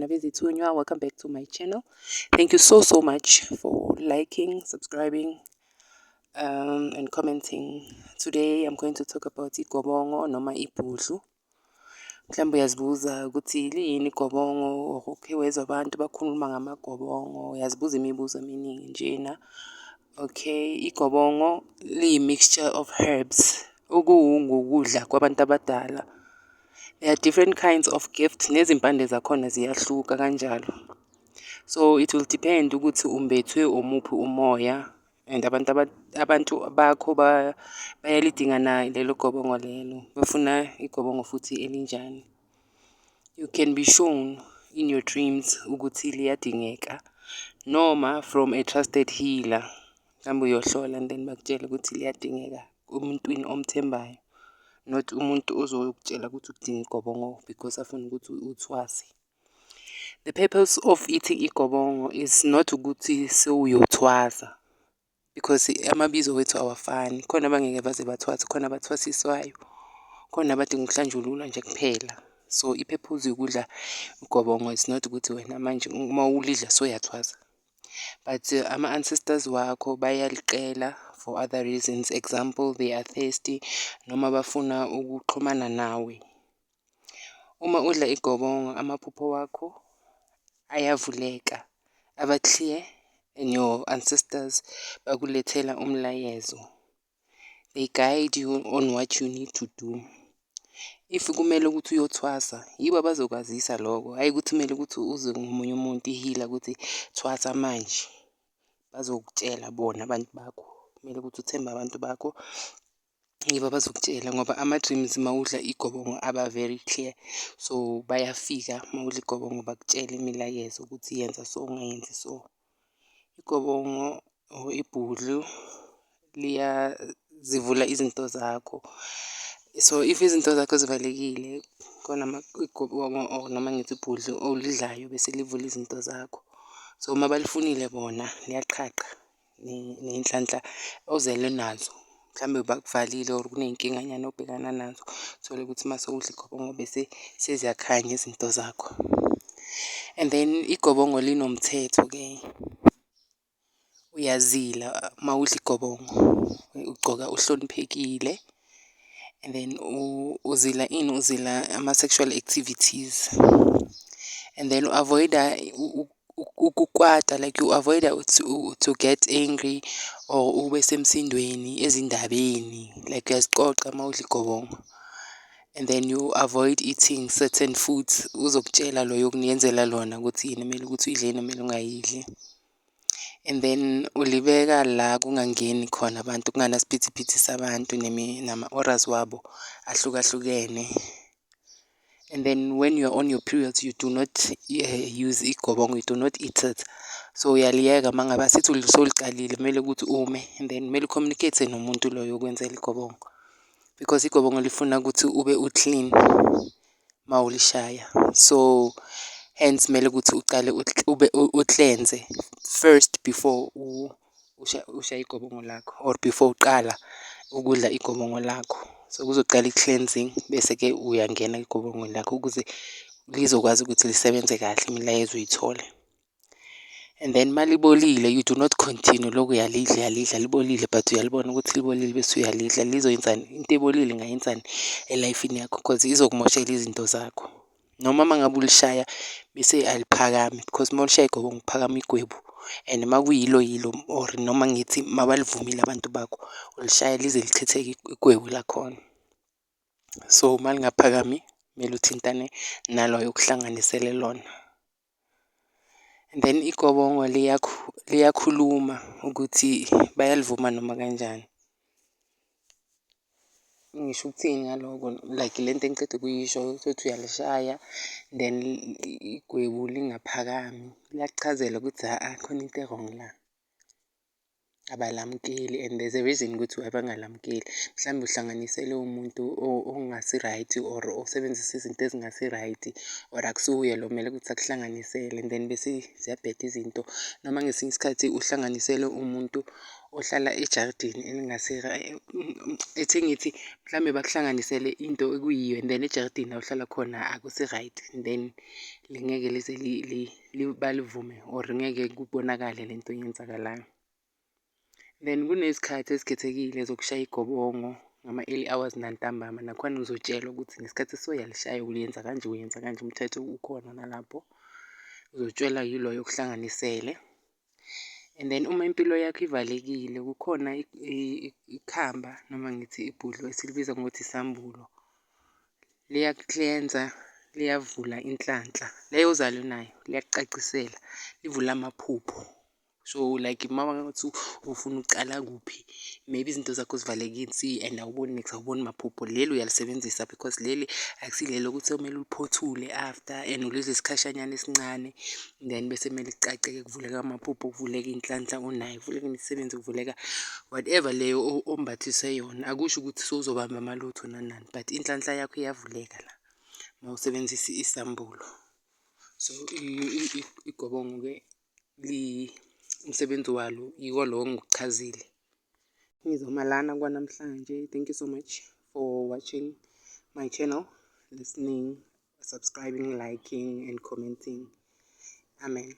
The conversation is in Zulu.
Nabezithunywa. Welcome back to my channel. Thank you so so much for liking, subscribing, and commenting. Today I'm going to talk about igobongo noma ibhudlu. Mhlawumbe uyazibuza ukuthi liyini igobongo or ukhe wezwa abantu bakhuluma ngamagobongo, uyazibuza imibuzo eminingi njena. Okay, igobongo liyi-mixture of herbs, okuwungukudla kwabantu abadala. There are different kinds of gifts, nezimpande zakhona ziyahluka kanjalo. So it will depend ukuthi umbethwe umuphi umoya and abantu bakho bayalidinga na lelo gobongo lelo, bafuna igobongo futhi elinjani. You can be shown in your dreams ukuthi liyadingeka noma from a trusted healer. Mhlawumbe uyohlola and then bakutshele ukuthi liyadingeka emuntwini omthembayo, not umuntu ozokutshela ukuthi udinga igobongo because afuna ukuthi uthwase. The purpose of eating igobongo is not ukuthi sewuyothwasa because amabizo wethu awafani. Khona abangeke baze bathwase, khona abathwasiswayo, khona abadinga ukuhlanjululwa nje kuphela. So i-purpose yokudla igobongo is not ukuthi wena manje uma ulidla sowuyathwasa. But ama-ancestors wakho bayalicela for other reasons, example, they are thirsty noma bafuna ukuxhumana nawe. Uma udla igobongo amaphupho wakho ayavuleka, aba-clear and your ancestors bakulethela umlayezo. They guide you on what you need to do. If kumele ukuthi uyothwasa, yibo abazokwazisa loko, hhayi ukuthi kumele ukuthi uze ngomunye umuntu i-healer ukuthi thwasa manje. Bazokutshela bona abantu bakho, kumele ukuthi uthembe abantu bakho, yibo abazokutshela ngoba ama-dreams mawudla igobongo aba very clear. So bayafika mawudla igobongo bakutshele imilayezo ukuthi yenza so, ungayenzi so. Igobongo or ibhudlu liyazivula izinto zakho. So if izinto zakho zivalekile, khona igobongo or noma ngithi ibhudlu olidlayo bese livula izinto zakho. So mabalifunile bona liyaqhaqha ney'nhlanhla ozele nazo. Mhlambe bakuvalile or kuney'nkinganyana obhekana nazo, uthole ukuthi mase udla igobongo bese seziyakhanya izinto zakho. And then igobongo linomthetho-ke, uyazila mawudla igobongo, ugcoka uhloniphekile and then uzila ini, uzila ama-sexual activities and then u-avoid-a ukukwata, like you avoid-a to get angry or ube semsindweni ezindabeni, like uyazicoca mawudla igobongo. And then you avoid eating certain foods, uzokutshela loyo okuyenzela lona ukuthi yini emele ukuthi uyidle, yini emele ungayidli. And then ulibeka la kungangeni khona abantu, kunganasiphithiphithi sabantu nama-auras wabo ahlukahlukene. And then when you're on your periods, you do not use igobongo, you do not eat it. So uyaliyeka mangabe asithi sowulicalile kumele ukuthi ume and then kumele u-communicate nomuntu loyo okwenzela igobongo because igobongo lifuna ukuthi ube u-clean mawulishaya. So hence kumele ukuthi ucale ube u-cleanse first before ushaye igobongo lakho or before uqala ukudla igobongo lakho. So kuzoqala i-cleansing bese-ke uyangena egobongweni lakho ukuze lizokwazi ukuthi lisebenze kahle imilayezo uyithole. And then malibolile, you do not continue lokhu uyalidla, uyalidla libolile, but uyalibona ukuthi libolile bese uyalidla. Lizoyenzani? Into ebolile ingayenzani e-life-ini yakho? Cause izokumoshela izinto zakho. Noma uma ngabe ulishaya bese aliphakami because uma ulishaya igobongo kuphakama igwebu and makuyilo yilo or noma ngithi mabalivumile abantu bakho, ulishaya lize lichitheke igwebu lakhona. So malingaphakami kumele uthintane naloyo okuhlanganisele lona. And then igobongo liyakhuluma ukuthi bayalivuma noma kanjani. Ngisho ukuthini ngaloko? Like lento engiceda ukuyisho utholukuthi uyalishaya then igwebu lingaphakami, liyakuchazela ukuthi ha-a khona into e-wrong la. Abalamukeli and there's a reason ukuthi why bangalamukeli. Mhlawumbe uhlanganisele umuntu ongasi-right or osebenzisa izinto ezingasi-right or akusuye lo kumele ukuthi akuhlanganisele and then bese ziyabheda izinto. Noma ngesinye isikhathi uhlanganisele umuntu ohlala ejaridini elingasi ethi ngithi mhlawumbe bakuhlanganisele into ekuyiyo and then ejaridini la ohlala khona akusi-right and then lingeke lize balivume or ngeke kubonakale lento eyenzakalayo. Then kunezikhathi ezikhethekile zokushaya igobongo ngama-early hours nantambama, nakhona uzotshelwa ukuthi ngesikhathi esiso uyalishaya uyenza kanje uyenza kanje, umthetho ukhona nalapho. Uzotshelwa yiloyo okuhlanganisele. And then uma impilo yakho ivalekile kukhona ikhamba noma ngithi ibhudlo esilibiza ngokuthi isambulo. Liyaku-cleanse-a, liyavula inhlanhla leyo ozalwe nayo, liyakucacisela, livula amaphupho. So like mabangathi ufuna ukucala kuphi, maybe izinto zakho zivaleke insi and awuboni niks, awuboni maphupho, leli uyalisebenzisa because leli akusileli lokuthi sekumele uliphothule after and ulidla isikhashanyana esincane then bese kumele kucace-ke kuvuleka amaphupho, kuvuleka iy'nhlanhla onayo, kuvuleka imisebenzi, kuvuleka whatever leyo ombathiswe yona. Akusho ukuthi sowuzobamba amalutho nani nani but inhlanhla yakho iyavuleka la mawusebenzisa isambulo. So igobongo-ke umsebenzi walo yiko lo engikuchazile. Ngizoma lana kwanamhlanje. Thank you so much for watching my channel, listening, subscribing, liking and commenting. Amen.